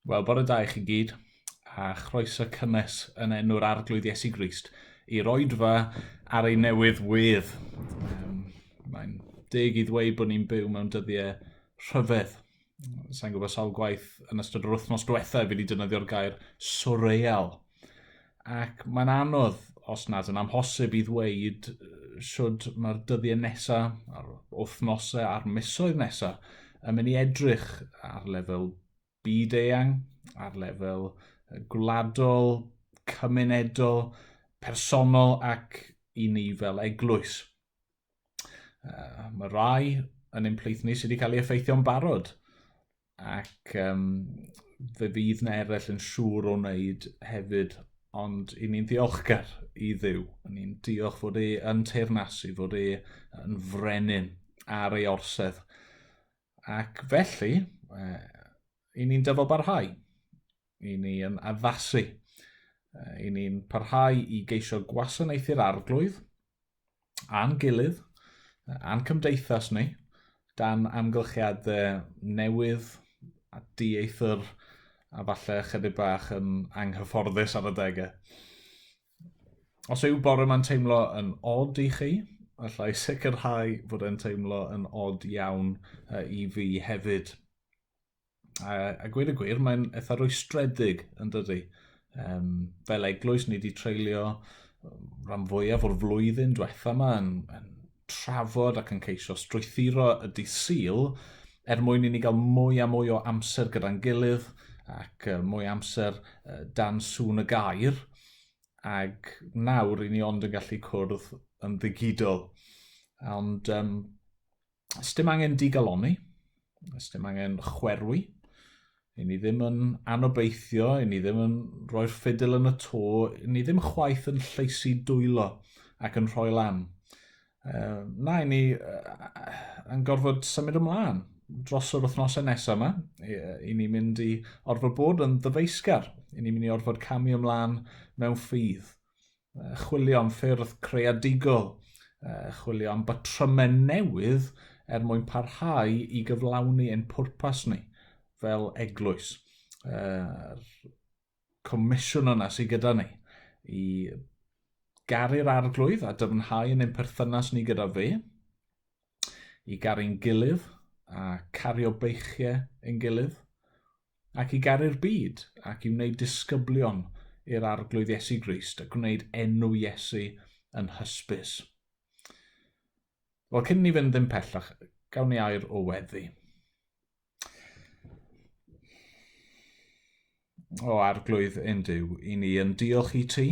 Wel, bore da i chi gyd, a chroeso cynnes yn enw'r Arglwydd Iesu Grist i'r oedfa ar ei newydd wedd. Mae'n deg i ddweud bod ni'n byw mewn dyddiau rhyfedd. Sa'n gwybod sawl gwaith yn ystod yr wythnos diwethaf fi wedi defnyddio'r gair surreal. Ac mae'n anodd, os nad yn amhosib, i ddweud siwd mae'r dyddiau nesaf, a'r wythnosau a'r misoedd nesaf yn mynd i edrych ar lefel byd-eang, ar lefel gwladol, cymunedol, personol ac i ni fel eglwys. Mae rai yn ein plith ni sydd wedi cael ei effeithio'n barod, ac fe fydd na eraill yn siŵr o wneud hefyd, ond i ni'n ddiolchgar i Dduw. Ni'n diolch fod e yn teyrnasu, fod e yn frenin ar ei orsedd. Ac felly, i ni'n dyfal barhau, i ni yn addasu, i ni'n parhau i geisio gwasanaethu'r arglwydd, a'n gilydd, a'n cymdeithas ni, dan amgylchiadau newydd a dieithr a falle chydig bach yn anghyfforddus ar adegau. Os yw bore ma'n teimlo yn od i chi, allai sicrhau fod e'n teimlo yn od iawn i fi hefyd. A gweud y gwir, mae'n eitha rwystredig yn dydy. Fel eglwys, ni wedi treulio rhan fwyaf o'r flwyddyn diwetha yma yn trafod ac yn ceisio strwythuro y dydd Sul er mwyn i ni gael mwy a mwy o amser gyda'n gilydd ac mwy o amser dan sŵn y gair, ac nawr i ni ond yn gallu cwrdd yn ddigidol. Ond sdim angen digalonni, sdim angen chwerwi, i ni ddim yn anobeithio, i ni ddim yn rhoi'r ffidil yn y to, i ni ddim chwaith yn lleisi dwylo ac yn rhoi lan. Na, i ni yn gorfod symud ymlaen dros yr wythnosau nesaf yma. I ni mynd i orfod bod yn ddyfeisgar. I ni mynd i orfod camu ymlaen mewn ffydd. Chwilio am ffyrdd creadigol, chwilio am batrymau newydd er mwyn parhau i gyflawni ein pwrpas ni fel eglwys. Yr comisiwn yna sydd gyda ni i garu'r arglwydd a dyfnhau yn ein perthynas ni gyda fe, i garu'n gilydd a cario beichiau ein gilydd, ac i garu'r byd ac i wneud disgyblion i'r arglwydd Iesu Grist a gwneud enw Iesu yn hysbys. Wel, cyn ni fynd ddim pellach, gawn ni air o weddi. O arglwydd ein Duw, i ni yn diolch i ti,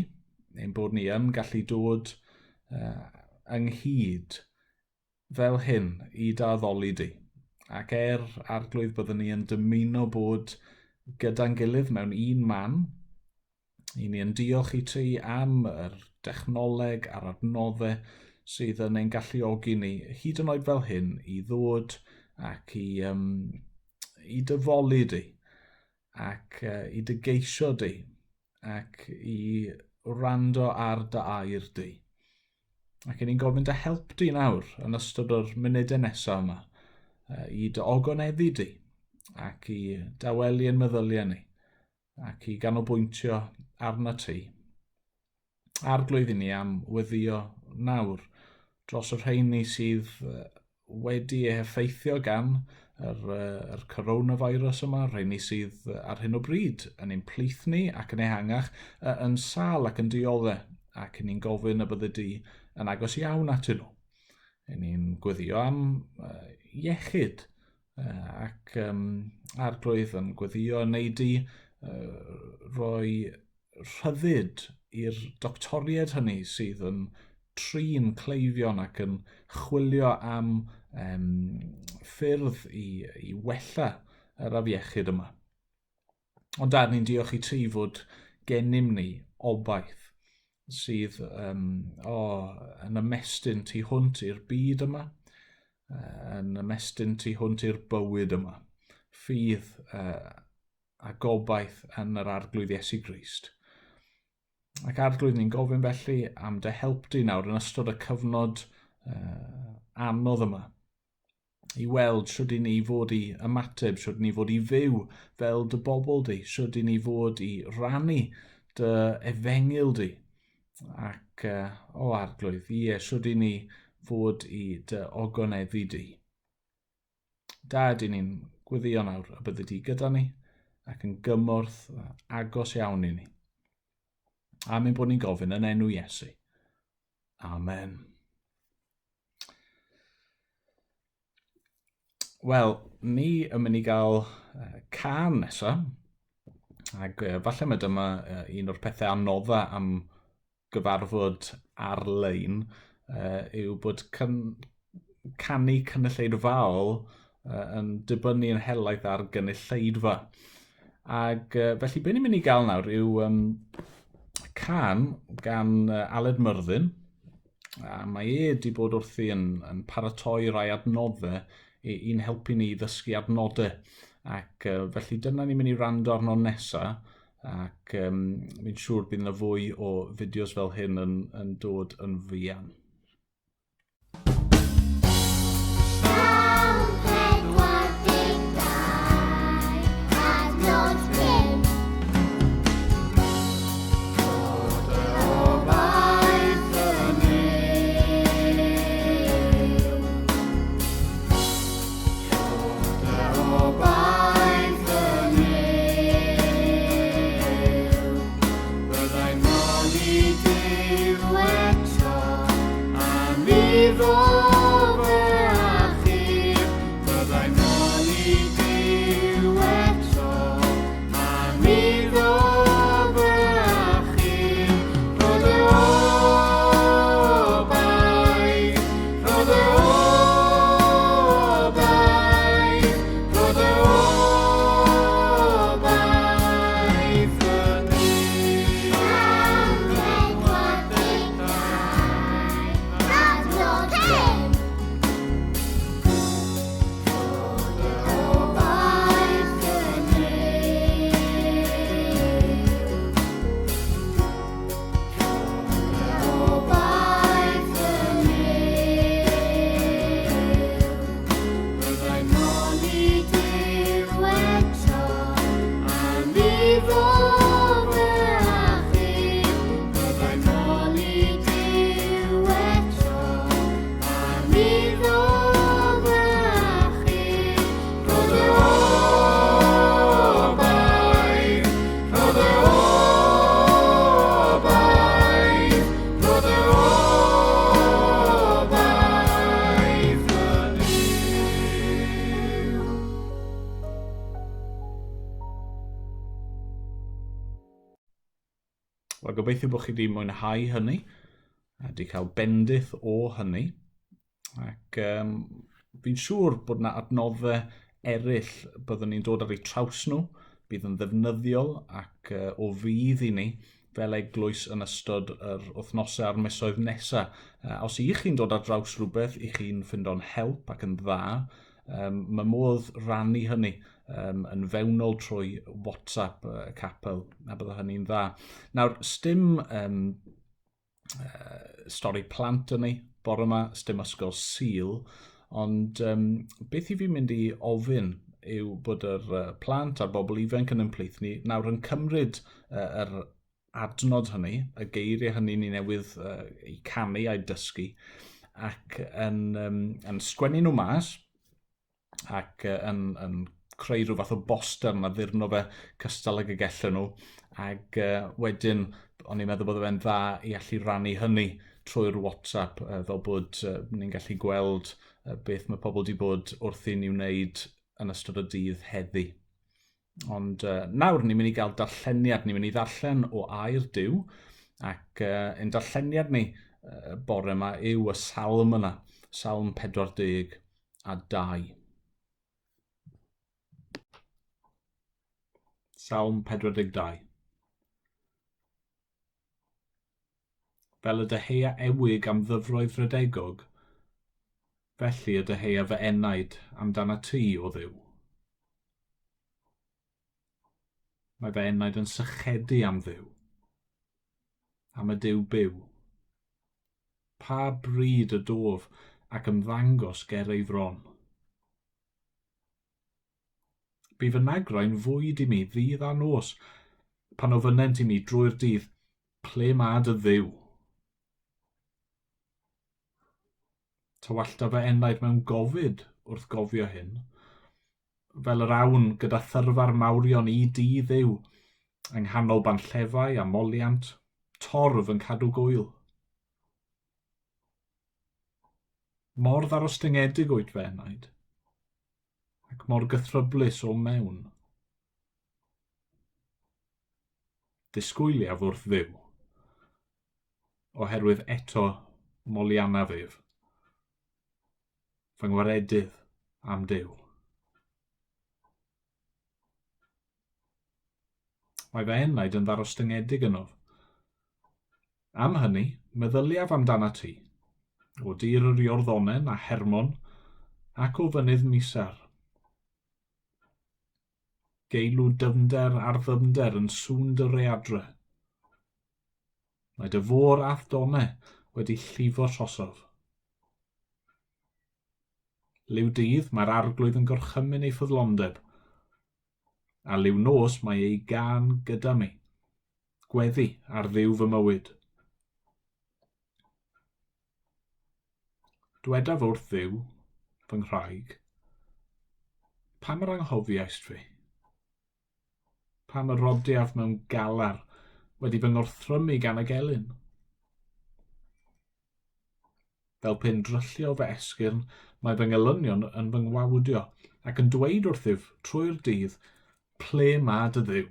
ein bod ni yn gallu dod ynghyd fel hyn i dy addoli di. Ac er, arglwydd, byddwn ni yn dymuno bod gyda'n gilydd mewn un man, i ni yn diolch i ti am yr dechnoleg a'r adnoddau sydd yn ein galluogi ni, hyd yn oed fel hyn, i ddod ac i dyfoli di, ac i dy geisio di, ac i wrando ar dy air di. Ac i ni'n gofyn dy help di nawr yn ystod yr munudau nesaf yma, i dy ogoneddu di, ac i dawelu ein meddyliau ni, ac i ganolbwyntio arna ti. Arglwydd i ni am weddio nawr dros y rheini sydd wedi eu heffeithio gan yr coronavirus yma, rheini sydd ar hyn o bryd yn ein plith ni ac yn ehangach yn sâl ac yn diodde, ac ni'n gofyn y bydde di yn agos iawn atyn nhw. Ni'n gweddio am iechyd ac arglwydd yn gweddio yn ei di roi rhyddid i'r doctoriaid hynny sydd yn trin cleifion ac yn chwilio am ffyrdd i wella yr afiechyd yma. Ond dad, ni'n diolch i ti fod gennym ni obaith sydd yn ymestyn tu hwnt i'r byd yma, yn ymestyn tu hwnt i'r bywyd yma. Ffydd a gobaith yn yr Arglwydd Iesu Grist. Ac Arglwydd, ni'n gofyn felly am dy help di nawr yn ystod y cyfnod anodd yma. I weld shwd i ni fod i ymateb, shwd i ni fod i fyw fel dy bobl di, shwd i ni fod i rannu dy efengyl di. Ac, o Arglwydd, ie, shwd i ni fod i dy ogoneddu di. Da, dyn ni'n gweddio nawr y byddi di gyda ni ac yn gymorth agos iawn i ni. Am ein bod ni'n gofyn yn enw Iesu. Amen. Wel, ni yn mynd i gael can nesaf. Ac falle mae dyma un o'r pethau anodda am gyfarfod ar-lein yw bod canu cynulleidfaol yn dibynnu yn helaeth ar gynulleidfa. Ac felly be ni'n mynd i gael nawr yw cân gan Aled Myrddin, a mae e wedi bod wrthi yn paratoi rai adnoddau i'n helpu ni i ddysgu adnodau. Ac felly dyna ni'n mynd i wrando arno nesaf, ac fi'n siŵr bydd yna fwy o fideos fel hyn yn dod yn fuan. Salm 42, adnod 5. Rho dy obaith yn Nuw. Rho dy obaith yn Nuw. Byddai'n moli Duw eto, am iddo fy achub. Byddai'n moli Duw eto, am iddo fy achub. Rho dy obaith, rho dy obaith, rho dy obaith yn Nuw. Salm 42, adnod 5. Rho dy obaith yn Nuw. Rho dy obaith yn Nuw. Byddai'n moli Duw eto, am iddo fy achub. Byddai'n moli Duw eto, am iddo fy achub. Rho dy obaith, rho dy obaith, rho dy obaith yn Nuw. Wel, gobeithio bod chi wedi mwynhau hynny, a wedi cael bendith o hynny. Ac fi'n siŵr bod yna adnoddau eraill byddwn ni'n dod ar eu traws nhw, bydd yn ddefnyddiol ac o fudd i ni fel eglwys yn ystod yr wythnosau a'r misoedd nesaf. Os ych chi'n dod ar draws rhywbeth i chi'n ffindo'n help ac yn dda, mae modd rannu hynny yn fewnol trwy WhatsApp y capel, a bydde hynny'n dda. Nawr, sdim stori plant yn ei bore yma, sdim ysgol Sul, ond beth i fi'n mynd i ofyn yw bod yr plant a'r bobl ifanc yn ymplith ni nawr yn cymryd yr adnod hynny, y geiriau hynny ni newydd eu canu a'u dysgu, ac yn sgwennu nhw mas, ac yn creu rhyw fath o boster na ddurno fe cystal ag y gellen nhw, ac wedyn o'n i'n meddwl bod fe'n dda i allu rannu hynny trwy'r WhatsApp, fel bod ni'n gallu gweld beth mae pobl wedi bod wrthi ni wneud yn ystod y dydd heddi. Ond nawr ni'n mynd i gael darlleniad, ni'n mynd i ddarllen o air Duw, ac ein darlleniad ni bore yma yw y salm yna, Salm 42. Salm 42. Fel y dyheia ewig am ddyfroedd rhedegog, felly y dyheia fy enaid amdanat ti, O Dduw. Mae fy enaid yn sychedu am Dduw, am y Duw byw. Pa bryd y dof ac ymddangos ger ei fron? Bu fy nagrau'n fwyd i mi ddydd a nos, pan ofynnent i mi drwy'r dydd, Ple mae dy Dduw? Tywallta fy enaid mewn gofid wrth gofio hyn, fel yr awn gyda thyrfa'r mawrion i dŷ Dduw, yng nghanol banllefau a moliant, torf yn cadw gŵyl. Mor ddarostyngedig wyt fy enaid, ac mor gythryblus o mewn. Disgwyliaf wrth Dduw, oherwydd eto moliannaf ef, fy ngwaredydd am Duw. Mae fy enaid yn ddarostyngedig ynof. Am hynny, meddyliaf amdanat ti, o dir yr Iorddonen a Hermon, ac o fynydd Misar. Geilw dyfnder ar ddyfnder yn sŵn dy readre. Mae dy fôr a'th done wedi llifo trosof. Liw dydd mae'r arglwydd yn gorchymyn ei ffyddlondeb, a liw nos mae ei gân gyda mi. Gweddi ar Dduw fy mywyd. Dwedaf wrth Dduw, fy nghraig, pam yr anghofiaist fi? Pam y rodiaf mewn galar wedi fy ngorthrymu gan y gelyn? Fel pe'n dryllio fy esgyrn, mae fy ngelynion yn fy ngwawdio ac yn dweud wrthyf trwy'r dydd, Ple mae dy Dduw?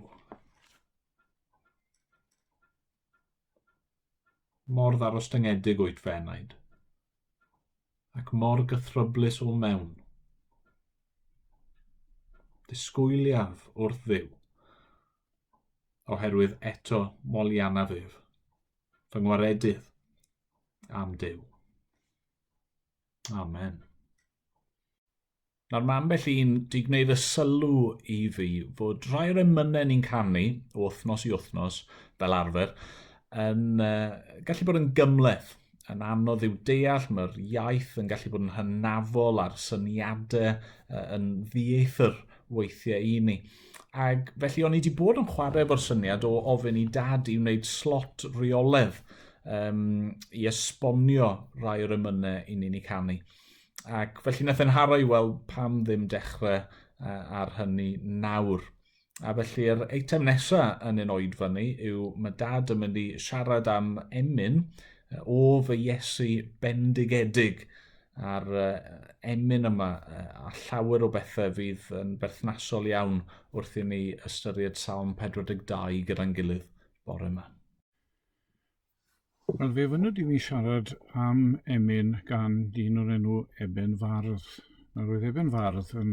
Mor ddarostyngedig wyt fy enaid, ac mor gythryblus o mewn. Disgwyliaf wrth Dduw, oherwydd eto moliannaf ef, fy ngwaredydd am Duw. Amen. Nawr mae ambell un 'di gwneud y sylw i fi fod rhai o'r emynau ni'n canu o wythnos i wythnos, fel arfer, yn uh, gallu bod yn gymhleth, yn anodd i'w deall, mae'r iaith yn gallu bod yn hynafol a'r syniadau uh, yn ddieithr weithiau i ni. Ac felly o'n i wedi bod yn chwarae efo'r syniad o ofyn i dad i wneud slot reoledd um, i esbonio rai o'r emynau i ni'n ei canu. Ac felly nath e'n haro i weld pam ddim dechrau ar hynny nawr. A felly yr eitem nesaf yn ein oed fyny yw mae dad yn mynd i siarad am emyn o fy Iesu bendigedig a'r emyn yma a llawer o bethau fydd yn berthnasol iawn wrth i ni ystyried Salm 42 gyda'n gilydd bore yma. Wel, fe fynnwyd i mi siarad am emyn gan dyn o'r enw Eben Fardd. Nawr, roedd Eben Fardd yn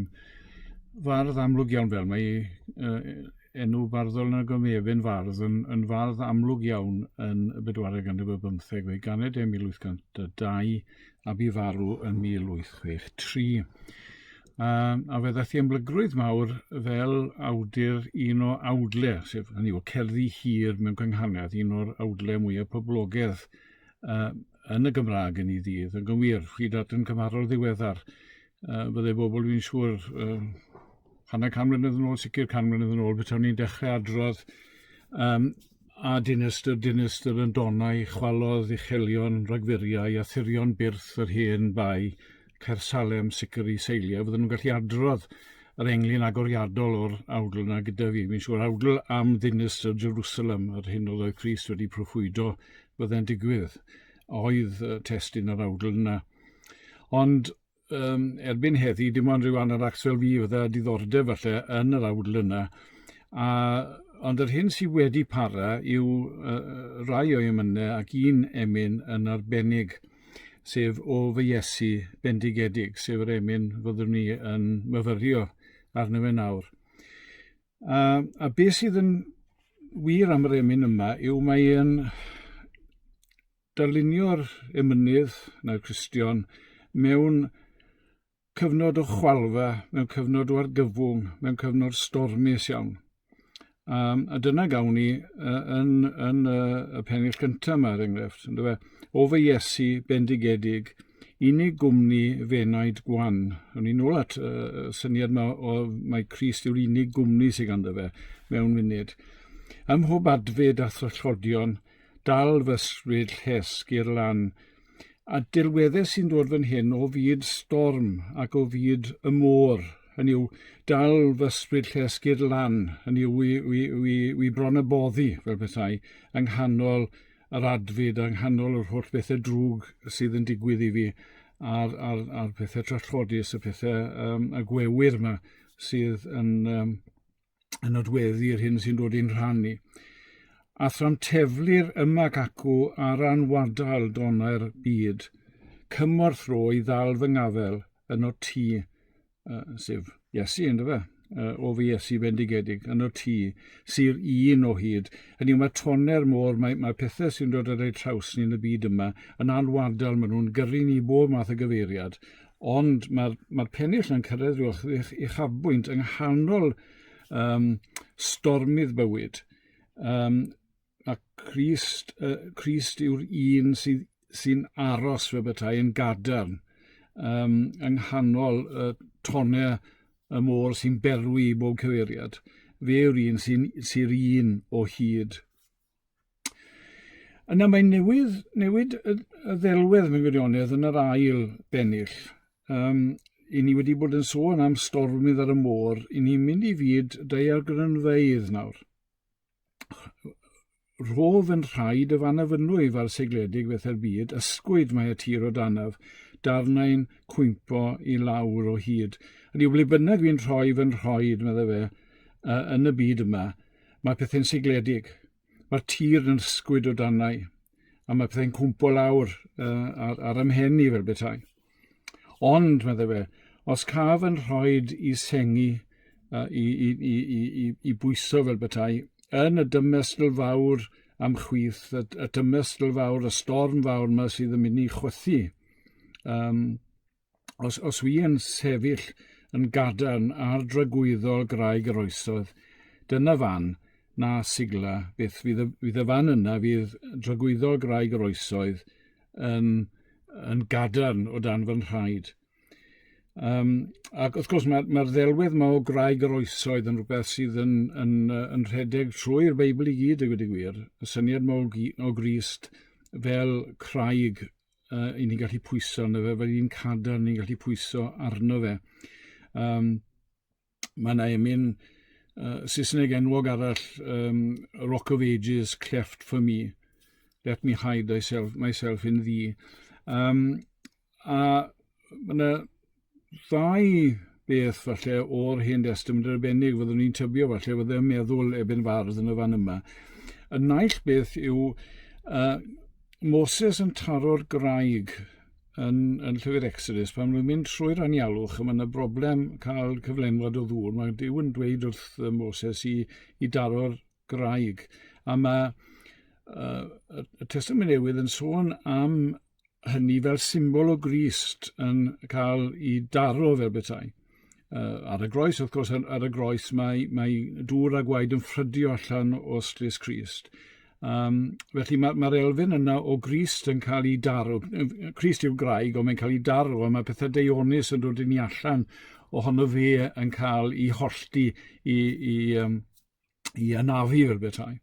fardd amlwg iawn, fel mae uh, enw barddol yn agor Eben Fardd yn, yn fardd amlwg iawn yn y bedwaredd ganrif ar bymtheg. Fe'i ganed e 1802 a bu farw yn 1863. A fe ddaeth i amlygrwydd mawr fel awdur un o awdle, sef hynny yw cerddi hir mewn cynghanedd, un o'r awdle mwyaf poblogaidd uh, yn y Gymraeg yn ei ddydd, yn gywir, hyd at yn cymharol ddiweddar. Uh, byddai bobl fi'n siŵr, uh, hanner can mlynedd yn ôl, sicr can mlynedd yn ôl, betawn ni'n dechrau adrodd um, a dinistr, dinistr yn donau, chwalodd uchelion ragfuriau a thirion byrth yr hen bai, Caersalem sicr i seiliau, fydden nhw'n gallu adrodd yr englyn agoriadol o'r awdl yna gyda fi. Fi'n siŵr awdl am ddinistr Jerusalem, yr hyn oedd oedd Crist wedi proffwydo fydde'n digwydd, oedd testun yr awdl yna. Ond um, erbyn heddi, dim ond rhyw anoracs fel fi fydde â diddordeb falle yn yr awdl yna. A, ond yr hyn sydd wedi para yw uh, rai o'i emynau ac un emyn yn arbennig, sef O fy Iesu bendigedig, sef yr emyn fyddwn ni yn myfyrio arno fe nawr. A, a beth sydd yn wir am yr emyn yma yw mae e'n darlunio'r emynydd neu'r Cristion mewn cyfnod o chwalfa, mewn cyfnod o argyfwng, mewn cyfnod stormus iawn. Um, a dyna gawn ni uh, yn, yn uh, y pennill gyntaf yma, er enghraifft. Ynddo fe? O fy Iesu bendigedig, Unig gwmni fenaid gwan. O'n i'n ôl at y syniad yma o mae Crist yw'r unig gwmni sydd ganddo fe mewn munud. Ym mhob adfyd a thrallodion, dal fy ysbryd llesg i'r lan. A delweddau sy'n dod fan hyn o fyd storm ac o fyd y môr. Hynny yw, dal fy ysbryd llesg i'r lan. Hynny yw, wi, wi, wi, wi bron y boddi, fel petai, yng nghanol yr adfyd, yng nghanol yr holl bethau drwg sydd yn digwydd i fi, a'r, a'r, a'r pethau trallodus, y pethau y gwewyr yma sydd yn, yn nodweddu'r hyn sy'n dod i'n rhan ni. A thra'n teflu'r yma ac acw ar anwadal donau'r byd, cymorth ro i ddal fy ngafel yno ti, sef Iesu, ynddo fe? O fy Iesu bendigedig, yno ti, sy'r un o hyd. Hynny yw, mae tonau'r môr, mae, mae pethau sy'n dod ar eu traws ni yn y byd yma, yn anwadal, maen nhw'n gyrru ni bob math o gyfeiriad, Ond mae'r mae pennill yn cyrraedd rhyw uchafbwynt yng nghanol stormydd bywyd. A Crist, Crist yw'r un sydd sy'n aros fe bethau yn gadarn yng nghanol tonnau y môr sy'n berwi i bob cyfeiriad. Fe yw'r un sy'n sy un o hyd. Yna mae'n newydd, newid y, y ddelwedd mewn gwirionedd yn yr ail bennill. Um, I ni wedi bod yn sôn am stormydd ar y môr, i ni'n mynd i fyd daeargrynfeydd nawr. Rhof yn rhaid y fan a fynwyf ar segledig beth byd, ysgwyd mae y tir o danaf, darnau'n cwympo i lawr o hyd. Hynny yw, ble bynnag fi'n rhoi fy nhroed, meddai fe, yn y byd yma, mae pethau'n sigledig. Mae'r tir yn ysgwyd o danau, a mae pethau'n cwmpo lawr ar, ar ymhen i fel bethau. Ond, meddai fe, os caf yn rhoed i sengi, i, i, i, i, i, i bwyso fel bethau, yn y dymestl fawr am chwith, y, y dymestl fawr, y storm fawr yma sydd yn mynd i chwythu, um, os, os wi yn sefyll yn gadarn ar dragwyddol graig yr oesoedd, dyna fan na sigla beth fydd y, fydd y fan yna fydd dragwyddol graig yr oesoedd yn, yn gadarn o dan fy nhraed. Um, ac wrth gwrs mae'r mae ddelwedd yma o graig yr oesoedd yn rhywbeth sydd yn, yn, yn rhedeg trwy'r Beibl i gyd, a gweud y gwir. Y syniad yma o, o Grist fel craig i ni'n gallu pwyso arno fe, fel un cadarn ni'n gallu pwyso arno fe. Um, mae yna emyn Saesneg enwog arall, Rock of Ages, Cleft for Me, Let me hide thyself, myself in thee. Um, a mae yna ddau beth falle o'r Hen Destament arbennig fyddwn ni'n tybio falle fydde'n meddwl Eben Fardd yn y fan yma. Y naill beth yw Moses yn taro'r graig yn, yn llyfr Exodus, pan nhw'n mynd trwy'r anialwch, a mae yna broblem cael cyflenwad o ddŵr, mae Duw yn dweud wrth Moses i, i daro'r graig. A mae y Testament Newydd yn sôn am hynny fel symbol o Grist yn cael ei daro fel bethau. Ar y groes, wrth gwrs, ar, ar y groes mae, mae dŵr a gwaed yn ffrydio allan o ystlys Crist. Um, felly mae'r mae elfen yna o Grist yn cael ei daro. Crist yw'r graig, ond mae'n cael ei daro, a mae pethau deionus yn dod i ni allan ohono fe yn cael ei hollti i, i, um, i anafu fel bethau.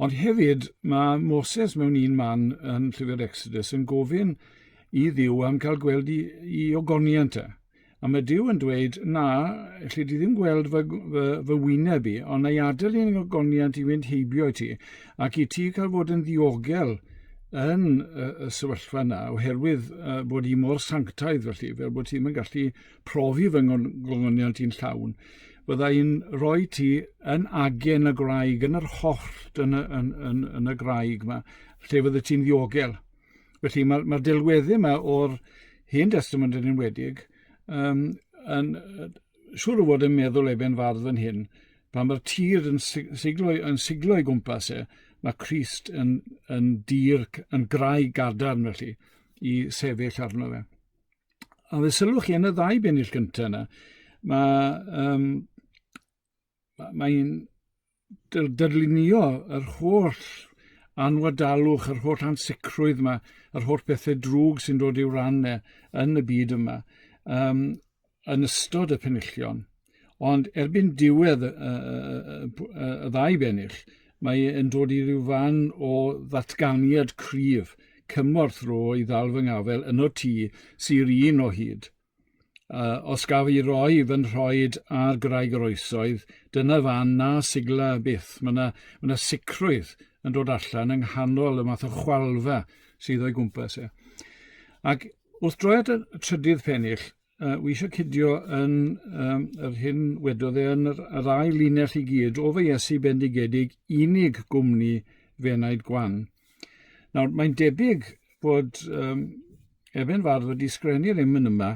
Ond hefyd, mae Moses mewn un man yn llyfr Exodus yn gofyn i Dduw am cael gweld i, i ogoniant e. A mae Duw yn dweud, na, elli di ddim gweld fy, fy, fy wyneb i, ond na i adael i'n ogoniant i fynd heibio i ti, ac i ti cael fod yn ddiogel yn y, y sefyllfa yna, oherwydd uh, bod i mor sanctaidd felly, fel bod ti'n gallu profi fy ngogoniant i'n llawn, bydda i'n rhoi ti yn agen y graig, yn yr hollt yn y, yn, yn, yn y graig yma, lle fydde ti'n ddiogel. Felly mae'r mae delweddu yma o'r Hen Testament yn enwedig um, yn, siŵr o fod yn meddwl Eben Fardd fan hyn, pan mae'r tir yn siglo, yn siglo i gwmpas e, mae Crist yn, yn dir, yn graig gadarn felly, i sefyll arno fe. A fe sylwch chi yn y ddau bennill gyntaf yna, mae, um, mae'n darlunio yr holl anwadalwch, yr holl ansicrwydd yma, yr holl bethau drwg sy'n dod i'w ran e yn y byd yma, yn ystod y penillion. Ond erbyn diwedd y, y, y, y, y ddau bennill, mae yn dod i ryw fan o ddatganiad cryf, cymorth ro i ddal fy ngafel yno ti sy'r un o hyd. Os gaf i roi fy nhroed ar graig yr oesoedd, dyna fan na sigla byth. Mae yna, mae yna sicrwydd yn dod allan yng nghanol y math o chwalfa sydd o'i gwmpas e. Ac wrth droi at y trydydd pennill, wi eisiau cydio yn yr hyn wedodd e yn yr, yr ail linell i gyd, o fy Iesu bendigedig, unig gwmni fenaid gwan. Nawr, mae'n debyg bod Eben Fardd wedi sgrennu'r emyn yma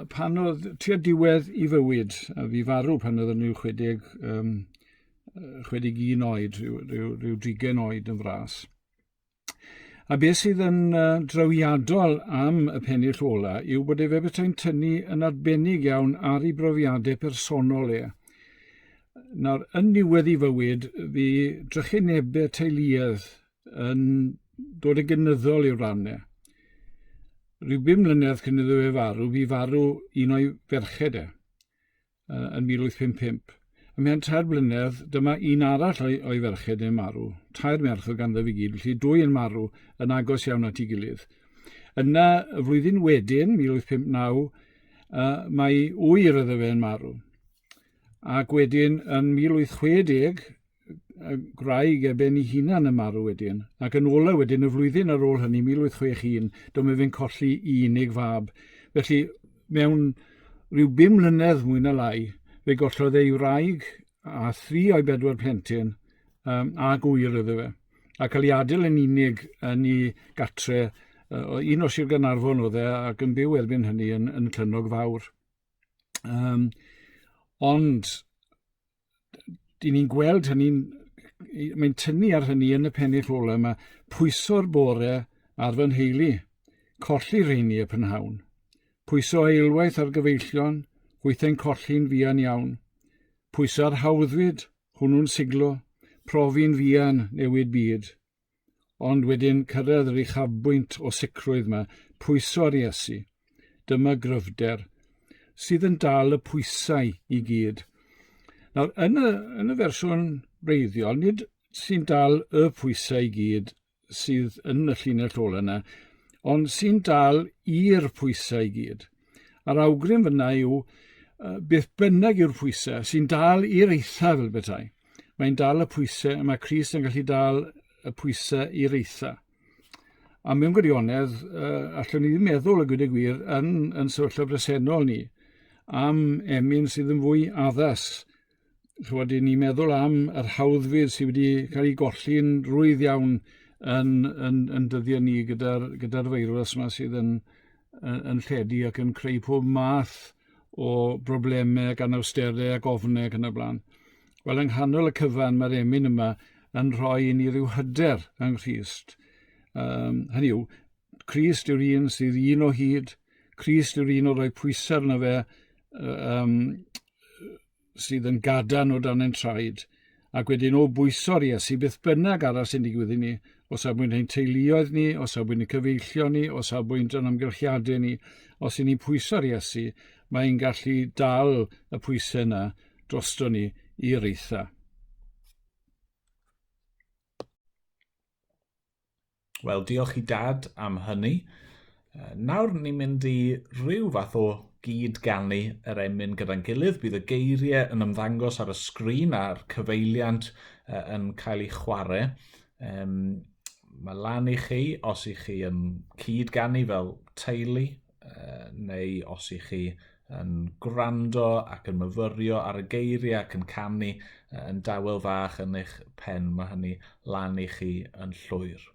pan oedd tua diwedd i fywyd, a fi farw pan oedd yn rhyw 60, 61 oed, rhyw, rhyw, rhyw drigen oed yn fras. A beth sydd yn drawiadol am y pennill ola yw bod e fe betai'n tynnu yn arbennig iawn ar ei brofiadau personol e. Nawr, yn niwedd ei fywyd, fi drychinebau teuluedd yn dod yn gynyddol i'w ran e. Rhyw bum mlynedd cyn iddo fe farw, fi farw un o'i ferched e, yn 1855. Ymhen tair blynedd, dyma un arall o'i, o'i ferched e'n marw. Tair merch oedd ganddo fe gyd, felly dwy yn marw yn agos iawn at ei gilydd. Yna, y flwyddyn wedyn, 1859, mae ŵyr iddo fe'n marw. Ac wedyn, yn 1860, y gwraig e ben ei hunan yn marw wedyn, ac yn ola wedyn, y flwyddyn ar ôl hynny, 1861, dyma fe'n colli i unig fab. Felly, mewn rhyw bum mlynedd mwy na lai, fe gollodd ei wraig a thri o'i bedwar plentyn a gŵyr iddo fe. A cael ei adael yn unig yn ei gatre, un o Sir Gaernarfon oedd e, ac yn byw erbyn hynny yn, yn Clynnog Fawr. Ond dyn ni'n gweld hynny'n, mae'n tynnu ar hynny yn y pennill ola yma, pwyso'r bore ar fy nheulu, colli rheini y prynhawn, pwyso eilwaith ar gyfeillion, hwythau'n colli'n fuan iawn, pwyso ar hawddfyd, hwnnw'n siglo, profi'n fuan newid byd. Ond wedyn cyrraedd yr uchafbwynt o sicrwydd yma, pwyso ar Iesu. Dyma gryfder sydd yn dal y pwysau i gyd. Nawr, yn y, yn y fersiwn wreiddiol, nid sy'n dal y pwysau i gyd sydd yn y llinell ola yna, ond sy'n dal i'r pwysau i gyd. A'r awgrym fyna yw, beth bynnag yw'r pwysau, sy'n dal i'r eithaf fel bethau. Mae'n dal y pwysau, mae Crist yn gallu dal y pwysau i'r eitha. A mewn gwirionedd, allwn ni ddim meddwl y gwyd y gwir yn, yn sefyllfa bresennol ni am emyn sydd yn fwy addas. Chywod, ni'n meddwl am yr hawddfyd sydd wedi cael ei golli'n rwydd iawn yn, yn, yn dyddiau ni gyda'r gyda feirws yma sydd yn, yn, yn lledu ac yn creu pob math o broblemau ac anawsterau ac ofnau ac yn y blaen. Wel, yng nghanol y cyfan, mae'r emyn yma yn rhoi i ni ryw hyder yng Nghrist. Hynny yw, Crist yw'r un sydd un o hyd, Crist yw'r un o roi pwysau arno fe, sydd yn gadarn o dan ein traed, ac wedyn o bwyso'r Iesu, beth bynnag arall sy'n digwydd i ni, o safbwynt ein teuluoedd ni, o safbwynt ein cyfeillion ni, o safbwynt ein amgylchiadau ni, os y'n ni'n pwyso'r Iesu, mae'n gallu dal y pwysau yna drosto ni i'r eitha. Wel, diolch i Dad am hynny. Nawr ni'n mynd i ryw fath o gyd-ganu yr emyn gyda'n gilydd. Bydd y geiriau yn ymddangos ar y sgrin a'r cyfeiliant yn cael ei chwarae. Mae lan i chi os i chi yn cyd-ganu fel teulu, neu os i chi yn gwrando ac yn myfyrio ar y geiriau ac yn canu yn dawel fach yn eich pen, mae hynny lan i chi yn llwyr.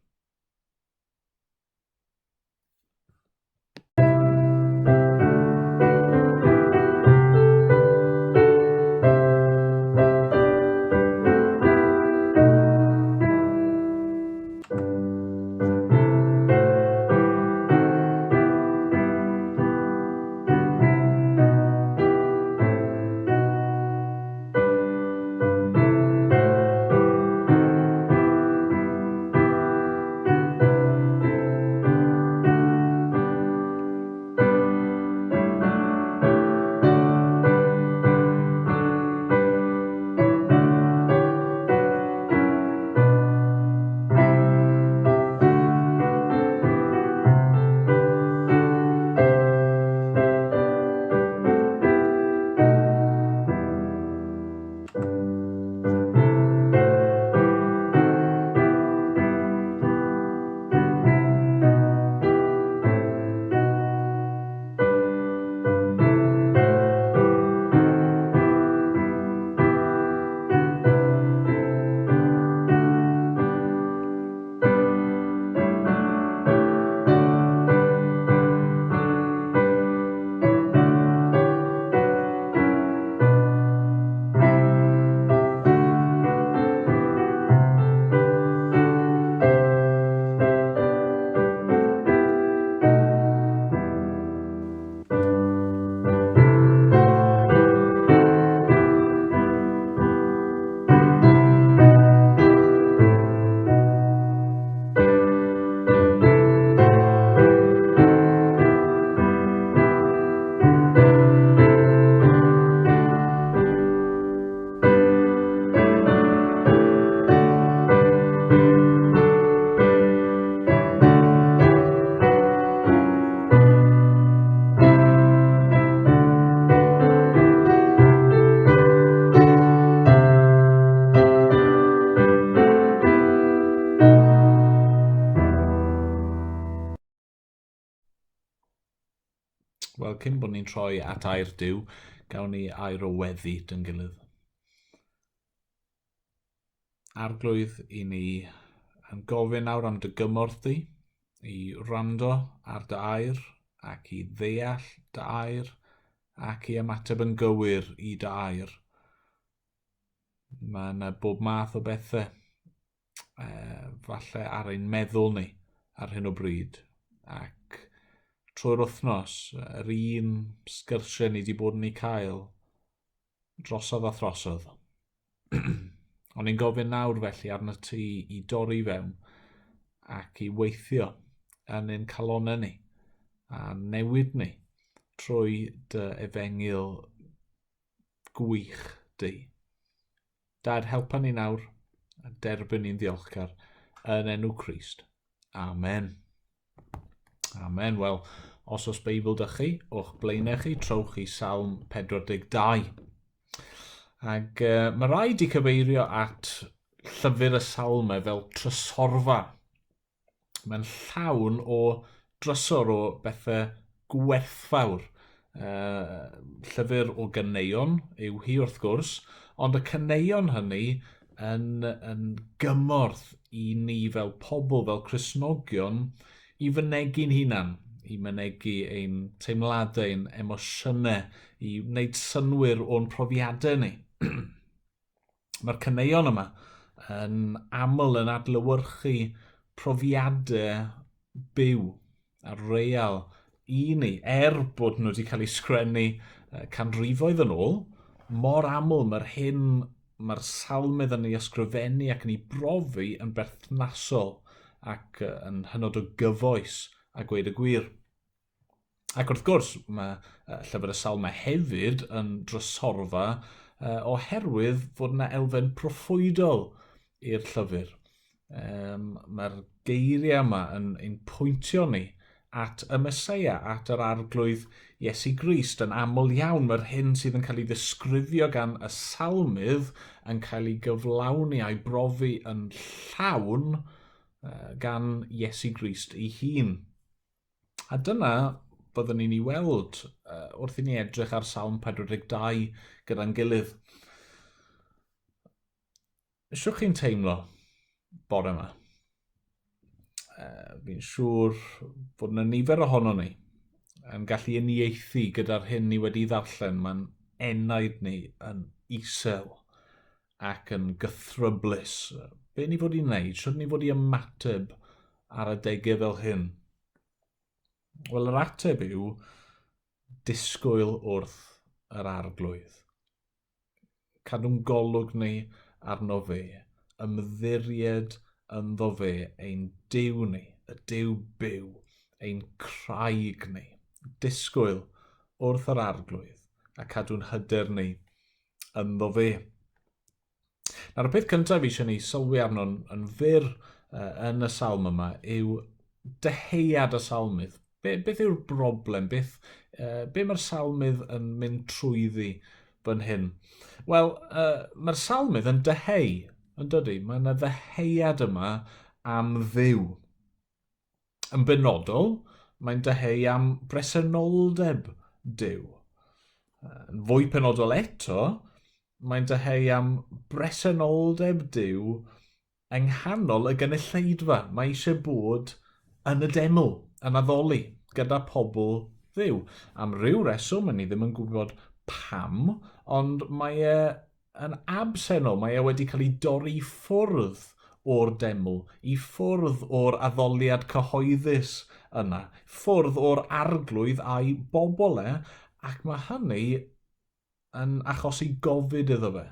Wel, cyn bod ni'n troi at air Duw, gawn ni air o weddi dyn gilydd. Arglwydd, i ni yn gofyn nawr am dy gymorth di, i wrando ar dy air ac i ddeall dy air ac i ymateb yn gywir i dy air. Mae yna bob math o bethau falle ar ein meddwl ni ar hyn o bryd. Ac trwy'r wythnos, yr un sgyrsiau ni wedi bod yn ei cael drosodd a throsodd. Ond ni'n gofyn nawr felly arno ti i dorri fewn ac i weithio yn ein calonau ni a newid ni trwy dy efengyl gwych di. Dad, helpa ni nawr a derbyn ni'n ddiolchgar yn enw Crist. Amen. Amen. Wel, os oes Beibl dych chi, o'ch blaenau chi, trowch i Salm 42. Ac mae rhaid i cyfeirio at llyfr y Salmau fel trysorfa. Mae'n llawn o drysor o bethau gwerthfawr. Llyfr o ganeuon yw hi wrth gwrs, ond y caneuon hynny yn, yn gymorth i ni fel pobl, fel Cristnogion, i fynegi'n hunan, i mynegi ein teimladau, ein emosiynau, i wneud synnwyr o'n profiadau ni. Mae'r caneuon yma yn aml yn adlewyrchu profiadau byw a real i ni, er bod nhw wedi cael eu sgrennu canrifoedd yn ôl, mor aml mae'r hyn mae'r salmydd yn ei ysgrifennu ac yn ei brofi yn berthnasol ac yn hynod o gyfoes a gweud y gwir. Ac wrth gwrs, mae Llyfr y Salmau hefyd yn drysorfa oherwydd fod yna elfen proffwydol i'r llyfr. Mae'r geiriau yma yn ein pwyntio ni at y Meseia, at yr Arglwydd Iesu Grist. Yn aml iawn, mae'r hyn sydd yn cael ei ddisgrifio gan y salmydd yn cael ei gyflawni a'i brofi yn llawn gan Iesu Grist ei hun. A dyna byddwn ni'n ei weld wrth i ni edrych ar Salm 42 gyda'n gilydd. Siwch chi'n teimlo bore yma? Fi'n siŵr bod yna nifer ohono ni yn gallu uniaethu gyda'r hyn ni wedi ddarllen. Mae'n enaid ni yn isel ac yn gythryblus. Be ni fod i wneud? Sut ni fod i ymateb ar adegau fel hyn? Wel, yr ateb yw disgwyl wrth yr arglwydd. Cadw'n golwg ni arno fe, ymddiried ynddo fe, ein Duw ni, y Duw byw, ein craig ni. Disgwyl wrth yr arglwydd a cadw'n hyder ni ynddo fe. Nawr, y peth cyntaf fi eisiau ni sylwi arno'n yn fyr yn y salm yma yw dyheuad y salmydd. Be, beth yw'r broblem? Beth, be mae'r salmydd yn mynd trwyddi fan hyn? Wel, mae'r salmydd yn dyheu, yn dydy? Mae yna ddeheuad yma am Dduw. Yn benodol, mae'n dyheu am bresenoldeb Duw. Yn fwy penodol eto, mae'n dyheu am bresenoldeb Duw yng nghanol y gynulleidfa. Mae eisiau bod yn y deml, yn addoli, gyda pobl Dduw. Am ryw reswm, ni ddim yn gwybod pam, ond mae e yn absennol. Mae e wedi cael ei dorri i ffwrdd o'r deml, i ffwrdd o'r addoliad cyhoeddus yna, ffwrdd o'r arglwydd a'i bobl e, ac mae hynny yn achosi gofid iddo fe.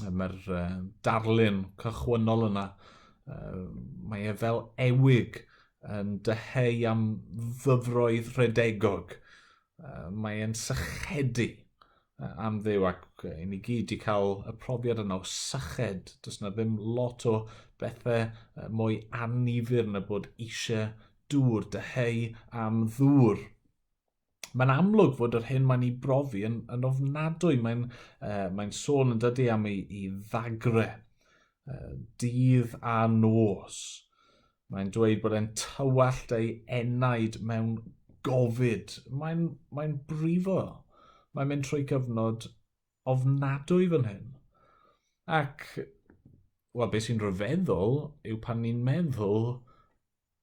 Mae'r darlun cychwynnol yna, mae e fel ewig yn dyheu am ddyfroedd rhedegog. Mae e'n sychedu am Dduw ac i ni gyd wedi cael y profiad yna o syched. Does na ddim lot o bethau mwy annifyr na bod eisiau dŵr, dyheu am ddŵr. Mae'n amlwg fod yr hyn mae'n ei brofi yn ofnadwy. Mae'n sôn yn dydy am ei ddagre, dydd a nos. Mae'n dweud bod e'n tywallt ei enaid mewn gofid. Mae'n brifo. Mae'n mynd trwy gyfnod ofnadwy fan hyn. Ac, wel, beth sy'n rhyfeddol yw pan ni'n meddwl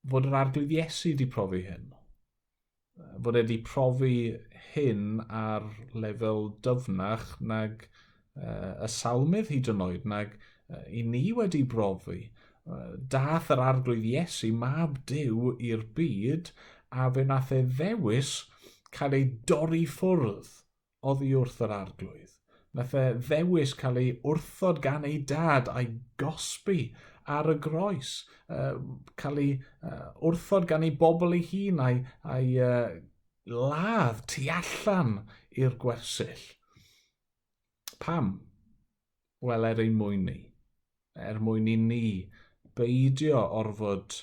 fod yr Arglwydd Iesu wedi profi hyn. Fod e wedi profi hyn ar lefel dyfnach nag y salmydd hyd yn oed, nag i ni wedi brofi. Dath yr Arglwydd Iesu, mab Duw, i'r byd, a fe nath e ddewis cael ei dorri ffwrdd oddi wrth yr Arglwydd. Nath e ddewis cael ei wrthod gan ei dad a'i gosbi ar y groes, cael ei wrthod gan ei bobl ei hun a'i ladd tu allan i'r gwersyll. Pam? Wel, er ein mwyn ni. Er mwyn i ni beidio orfod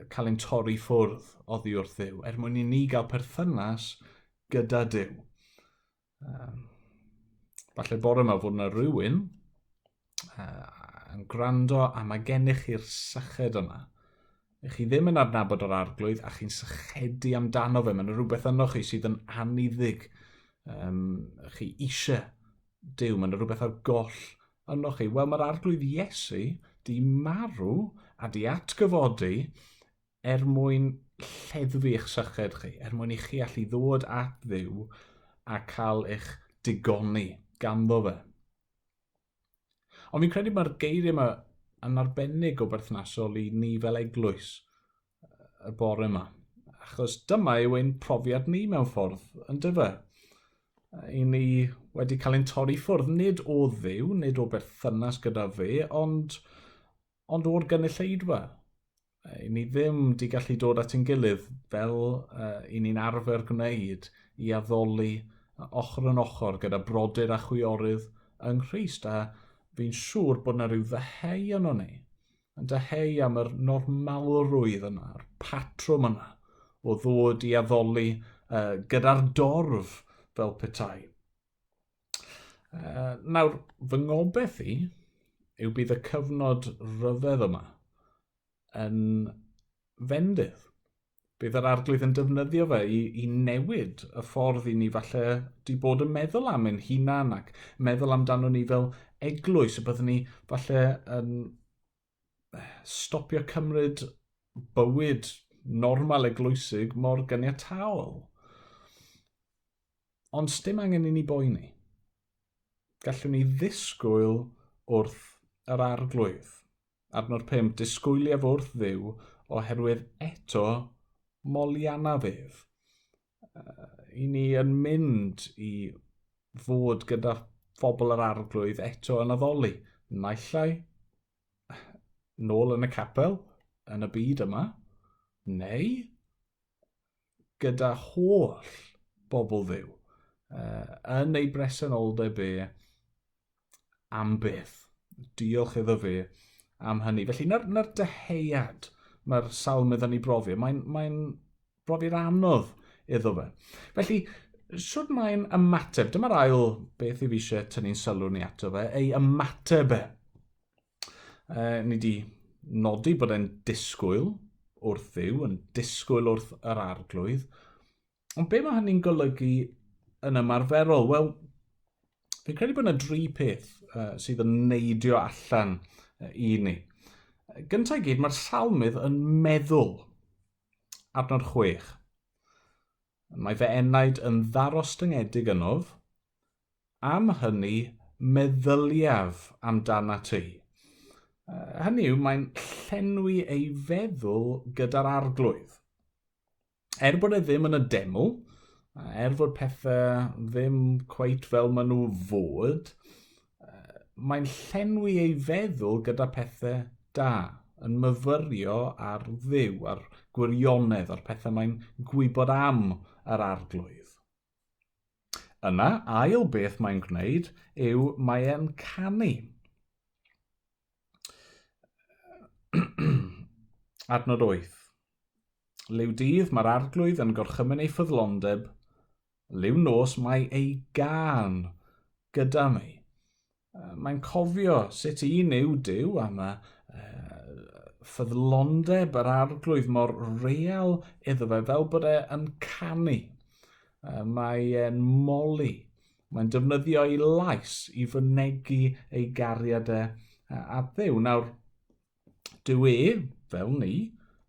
cael ein torri ffwrdd oddi wrth Dduw. Er mwyn i ni gael perthynas gyda Duw. Falle bore yma fod yna rhywun yn gwrando a mae gennych chi'r syched yma. Chi ddim yn adnabod yr Arglwydd a chi'n sychedu amdano fe. Mae yna rhywbeth yno chi sydd yn anniddig. Chi eisiau Duw, mae yna rhywbeth ar goll yno chi. Wel, mae'r Arglwydd Iesu di marw a di atgyfodi er mwyn lleddfu eich syched chi, er mwyn i chi allu ddod at Dduw a cael eich digoni ganddo fe. Ond fi'n credu mae'r geiriau yma yn arbennig o berthnasol i ni fel eglwys y bore yma. Achos dyma yw ein profiad ni mewn ffordd, yn dyfe? I ni wedi cael ein torri ffwrdd, nid o Dduw, nid o berthynas gyda fe, ond o'r gynulleidfa. I ni ddim di gallu dod at ein gilydd fel i ni'n arfer gwneud i addoli ochr yn ochr gyda brodyr a chwiorydd yng Nghrist. A fi'n siŵr bod yna rhyw ddyheu yno ni, yn dyheu am yr normalrwydd yna, yr patrwm yna o ddod i addoli gyda'r dorf fel petai. Nawr, fy ngobaith i yw bydd y cyfnod rhyfedd yma yn fendydd. Bydd yr Arglwydd yn defnyddio fe i newid y ffordd i ni falle di bod yn meddwl am ein hunan ac meddwl amdano ni fel eglwys, y byddwn ni falle yn stopio cymryd bywyd normal eglwysig mor ganiataol. Ond sdim angen i ni boeni. Gallwn ni ddisgwyl wrth yr Arglwydd. Adnod 5, disgwyliaf wrth Dduw oherwydd eto moliannaf ef. I ni yn mynd i fod gyda phobl yr Arglwydd eto yn addoli. Naill ai nôl yn y capel, yn y byd yma, neu gyda holl bobl Dduw yn ei bresenoldeb e am byth. Diolch iddo fe am hynny. Felly, na'r dyheuad mae'r salmydd yn ei brofi. Mae'n brofiad anodd iddo fe. Felly, Shwd mae'n ymateb? Dyma'r ail beth i fi eisiau tynnu'n sylw ni ato fe, ei ymateb e. Ni wedi nodi bod e'n disgwyl wrth Dduw, yn disgwyl wrth yr arglwydd. Ond be mae hynny'n golygu yn ymarferol? Wel, fi'n credu bod yna dri peth sydd yn neidio allan i ni. Gyntaf i gyd, mae'r salmydd yn meddwl. Adnod 6. Mae fy enaid yn ddarostyngedig ynof, am hynny meddyliaf amdanat ti. Hynny yw, mae'n llenwi ei feddwl gyda'r arglwydd. Er bod e ddim yn y deml, er fod pethau ddim cweit fel maen nhw fod, mae'n llenwi ei feddwl gyda pethau da, yn myfyrio ar Dduw, ar gwirionedd, a'r pethau mae'n gwybod am yr arglwydd. Yna, ail beth mae'n gwneud yw mae e'n canu. Adnod 8. Liw dydd mae'r arglwydd yn gorchymyn ei ffyddlondeb, liw nos mae ei gân gyda mi. Mae'n cofio sut un yw Duw am y ffyddlondeb yr arglwydd mor real iddo fe fel bod e yn canu. Mae e'n moli. Mae'n defnyddio ei lais i fynegi ei gariad e at Dduw. Nawr, Dyw e, fel ni,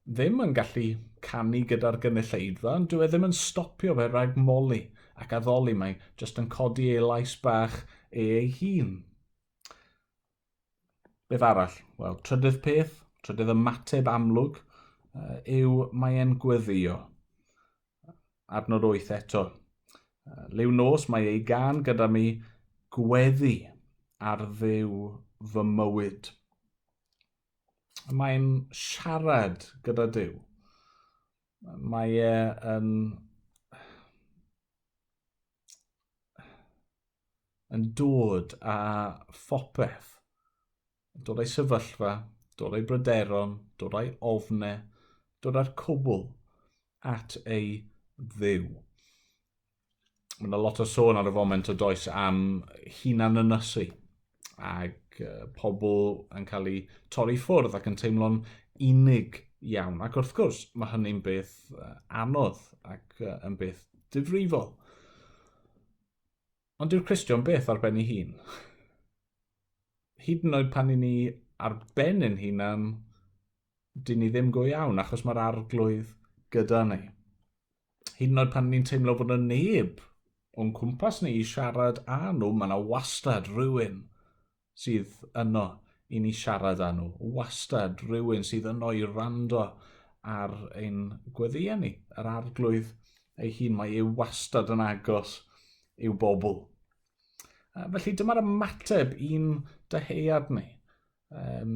ddim yn gallu canu gyda'r gynulleidfa, ond dyw e ddim yn stopio fe rhag moli ac addoli, mae jyst yn codi ei lais bach e ei hun. Beth arall? Wel, trydydd peth, trydydd ymateb amlwg, yw mae e'n gweddio. Adnod 8 eto. Liw nos mae ei gan gyda mi gweddi ar ddiw fy mywyd. Mae'n siarad gyda Duw. Mae e yn yn dod â phopeth. Dod â'i sefyllfa, dod â'i bryderon, dod â'i ofne, dod â'r cwbl at ei ddiw. Mae yna lot o sôn ar y foment o does am hunan ynysu ac pobl yn cael eu torri ffwrdd ac yn teimlo'n unig iawn. Ac wrth gwrs, mae hynny'n beth anodd ac yn beth difrifol. Ond dyw'r Cristion beth ar ben ei hun. Hyd yn oed pan i ni ar ben ein hunan, dyn ni ddim go iawn, achos mae'r arglwydd gyda ni. Hyd yn oed pan ni'n teimlo bod yna neb o'n cwmpas ni i siarad â nhw, mae yna wastad rhywun sydd yno i ni siarad â nhw. Wastad rhywun sydd yno i rando ar ein gweddïau ni. Yr arglwydd ei hun, mae e wastad yn agos i'w bobl. Felly dyma'r ymateb i'n dyhead ni. Um,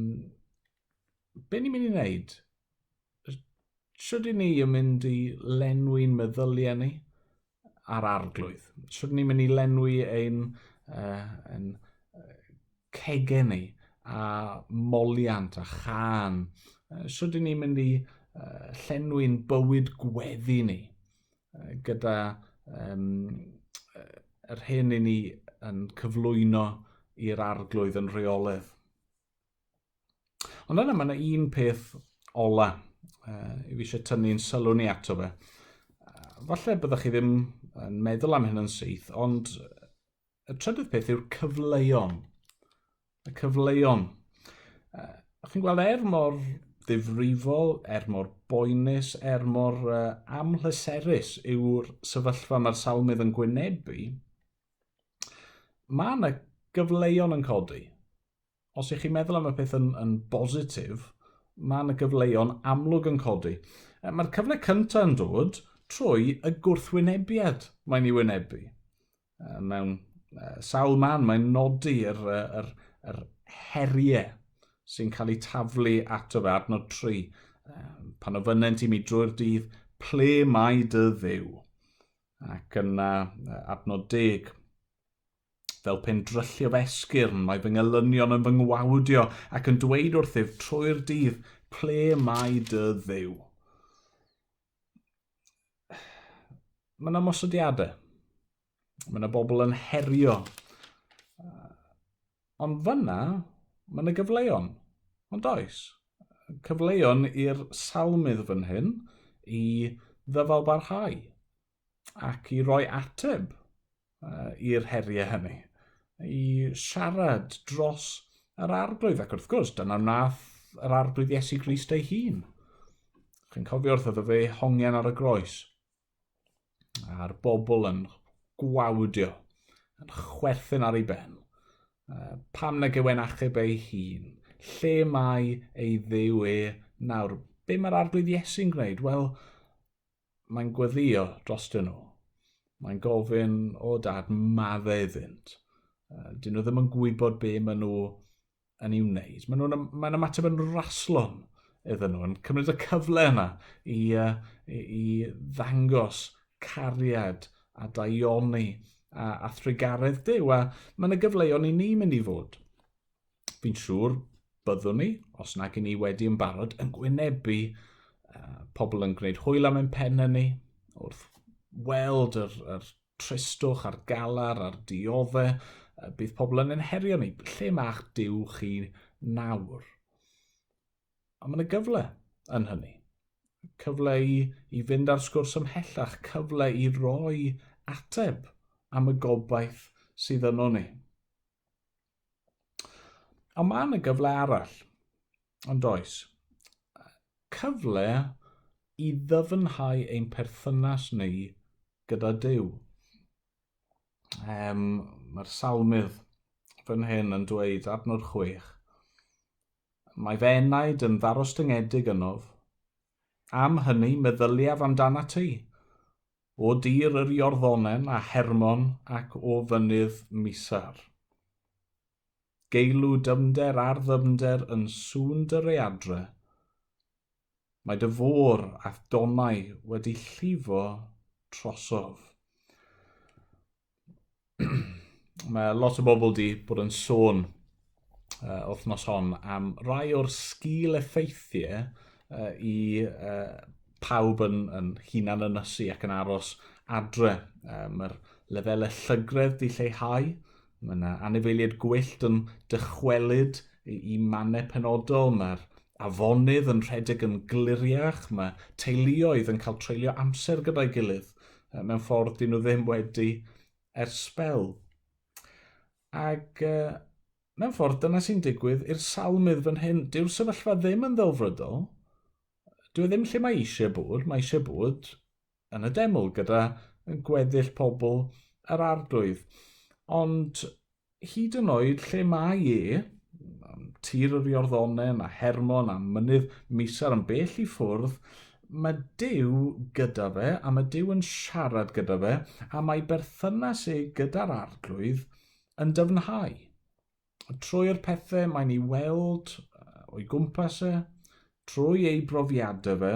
be ni'n mynd i wneud? Sut i ni yn mynd i lenwi'n meddyliau ni ar arglwydd? Sut ni'n mynd i lenwi ein, ein cegau ni a moliant a chân? Sut i ni'n mynd i llenwi'n bywyd gweddi ni gyda um, yr hyn i ni yn cyflwyno i'r arglwydd yn rheolaidd? Ond yna mae yna un peth ola i fi eisiau tynnu'n sylw ni ato fe. Falle byddwch chi ddim yn meddwl am hyn yn syth, ond y trydydd peth yw'r cyfleon. Y cyfleon. Chi'n gweld er mor ddifrifol, er mor boenus, er mor amhleserus yw'r sefyllfa mae'r salmydd yn gwynebu, mae yna gyfleon yn codi. Os ych chi'n meddwl am y peth yn, yn bositif, mae yna gyfleon amlwg yn codi. Mae'r cyfle cyntaf yn dod trwy y gwrthwynebiad mae'n ei wynebu. Mewn sawl man mae'n nodi yr, yr, yr heriau sy'n cael eu taflu ato fe, adnod 3. Pan ofynnent i mi drwy'r dydd, ple mae dy ddiw? Ac yna adnod 10. Fel pe'n dryllio fy esgyrn, mae fy ngelynion yn fy ngwawdio ac yn dweud wrthyf trwy'r dydd, ple mae dy ddiw? Mae yna ymosodiadau. Mae yna bobl yn herio. Ond fyna, mae yna gyfleon. Ond oes. Cyfleon i'r salmydd fan hyn i ddyfalbarhau ac i roi ateb i'r heriau hynny, i siarad dros yr arglwydd. Ac wrth gwrs, dyna wnaeth yr arglwydd Iesu Grist ei hun. Chi'n cofio wrth iddo fe hongian ar y groes. A'r bobl yn gwawdio, yn chwerthin ar ei ben. Pam nag yw e'n achub ei hun? Lle mae ei ddiw e nawr? Be mae'r arglwydd Iesu'n gwneud? Wel, mae'n gweddio drostyn nhw. Mae'n gofyn, o dad, madde iddynt. Dyn nhw ddim yn gwybod be maen nhw yn ei wneud. Maen nhw'n mae'n ymateb yn raslon iddyn nhw, yn cymryd y cyfle yna i, i, i ddangos cariad a daioni a, a thrugaredd Duw. A mae yna gyfleon i ni mynd i fod. Fi'n siŵr byddwn ni, os nag i ni wedi yn barod, yn gwynebu uh, pobl yn gwneud hwyl am ein pennau ni, wrth weld yr, yr tristwch a'r galar a'r diodde, bydd pobl yn ein herio ni. Lle mae'ch Duw chi nawr? Ond mae yna gyfle yn hynny. Cyfle i, i fynd ar sgwrs ymhellach, cyfle i roi ateb am y gobaith sydd yno ni. Ond mae yna gyfle arall, ond oes. Cyfle i ddyfnhau ein perthynas ni gyda Duw. Um, Mae'r salmydd fan hyn yn dweud, adnod 6, Mae fy enaid yn ddarostyngedig ynof. Am hynny meddyliaf amdanat ti, o dir yr Iorddonen a Hermon ac o fynydd Misar. Geilw dyfnder ar ddyfnder yn sŵn dy readre. Mae dy fôr a'th donnau wedi llifo trosof. Mae lot o bobl di bod yn sôn uh, wythnos hon am rai o'r sgil effeithiau uh, i uh, pawb yn, yn hunan ynysu ac yn aros adre. Uh, Mae'r lefelau llygredd di lleihau, mae yna anifeiliaid gwyllt yn dychwelyd i, i mannau penodol, mae'r afonydd yn rhedeg yn gliriach, mae teuluoedd yn cael treulio amser gyda'i gilydd mewn ffordd dyn nhw ddim wedi ers sbel. Ac uh, mewn ffordd dyna sy'n digwydd i'r salmydd fan hyn. Dyw'r sefyllfa ddim yn ddelfrydol. Dyw e ddim lle mae eisiau bod. Mae eisiau bod yn y deml gyda gweddill pobl yr arglwydd. Ond hyd yn oed lle mae e, tir yr Iorddonen a Hermon a mynydd Misar yn bell i ffwrdd, mae Duw gyda fe a mae Duw yn siarad gyda fe a mae berthynas e gyda'r arglwydd yn dyfnhau. Trwy'r pethau mae'n ei weld o'i gwmpas e, trwy ei brofiadau fe,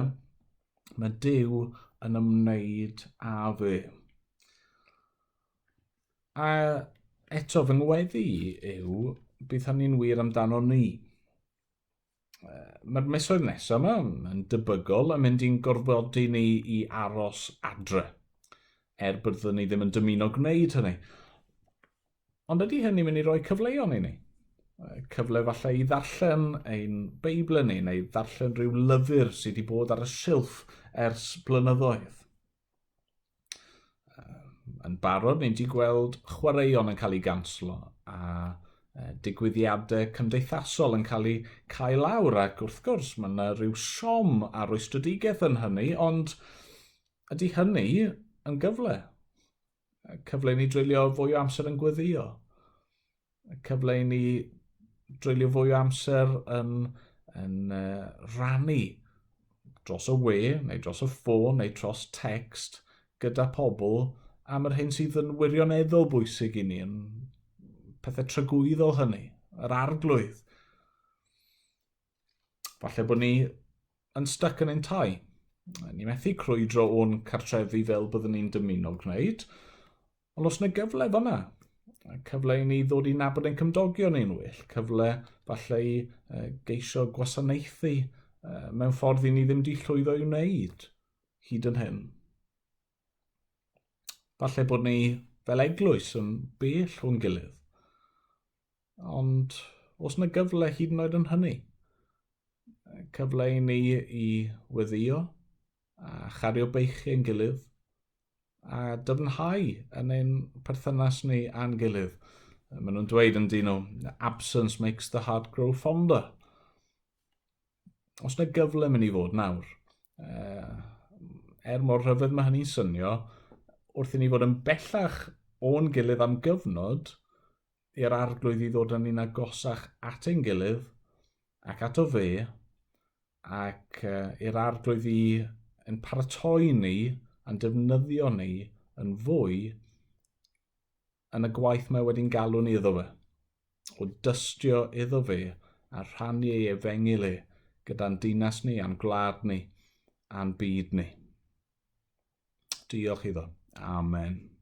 mae Duw yn ymwneud â fe. A eto, fy ngweddi i yw, bydd hynny'n wir amdano ni. Mae'r misoedd nesaf yma yn debygol yn mynd i'n gorfodi ni i aros adre, er byddwn ni ddim yn dymuno gwneud hynny. Ond ydy hynny'n mynd i roi cyfleon i ni? Cyfle falle i ddarllen ein Beibl ni, neu ddarllen rhyw lyfr sydd wedi bod ar y silff ers blynyddoedd. Yn barod, ni wedi gweld chwaraeon yn cael ei ganslo a digwyddiadau cymdeithasol yn cael eu cael lawr ac wrth gwrs mae yna rhyw siom a rwystredigaeth yn hynny, ond ydy hynny yn gyfle? Cyfle i ni dreulio fwy o amser yn gweddio. Cyfle i ni dreulio fwy o amser yn, yn uh, rannu dros y we, neu dros y ffôn, neu dros text gyda pobl am yr hyn sydd yn wirioneddol bwysig i ni, yn pethau tragwyddol hynny, yr arglwydd. Falle bod ni yn stuck yn ein tai. Ni methu crwydro o'n cartrefi fel byddwn ni'n dymuno gwneud, ond os yna gyfle fyna, cyfle i ni ddod i nabod ein cymdogion ni'n well, cyfle falle i geisio gwasanaethu mewn ffordd i ni ddim wedi llwyddo i wneud hyd yn hyn. Falle bod ni fel eglwys yn bell o'n gilydd. Ond os yna gyfle hyd yn oed yn hynny, cyfle i ni i weddio a chario beichu yn gilydd a dyfnhau yn ein perthynas ni a'n gilydd. Maen nhw'n dweud yn dyn nhw, absence makes the heart grow fonder. Os yna gyfle mynd i fod nawr, er mor rhyfedd mae hynny'n synio, wrth i ni fod yn bellach o'n gilydd am gyfnod, i'r arglwydd i ddod â ni'n agosach at ein gilydd ac ato fe, ac i'r arglwydd i yn paratoi ni a'n defnyddio ni yn fwy yn y gwaith mae wedi'n galw ni iddo fe, o dystio iddo fe a rhannu ei efengyl e gyda'n dinas ni, a'n gwlad ni, a'n byd ni. Diolch iddo. Amen.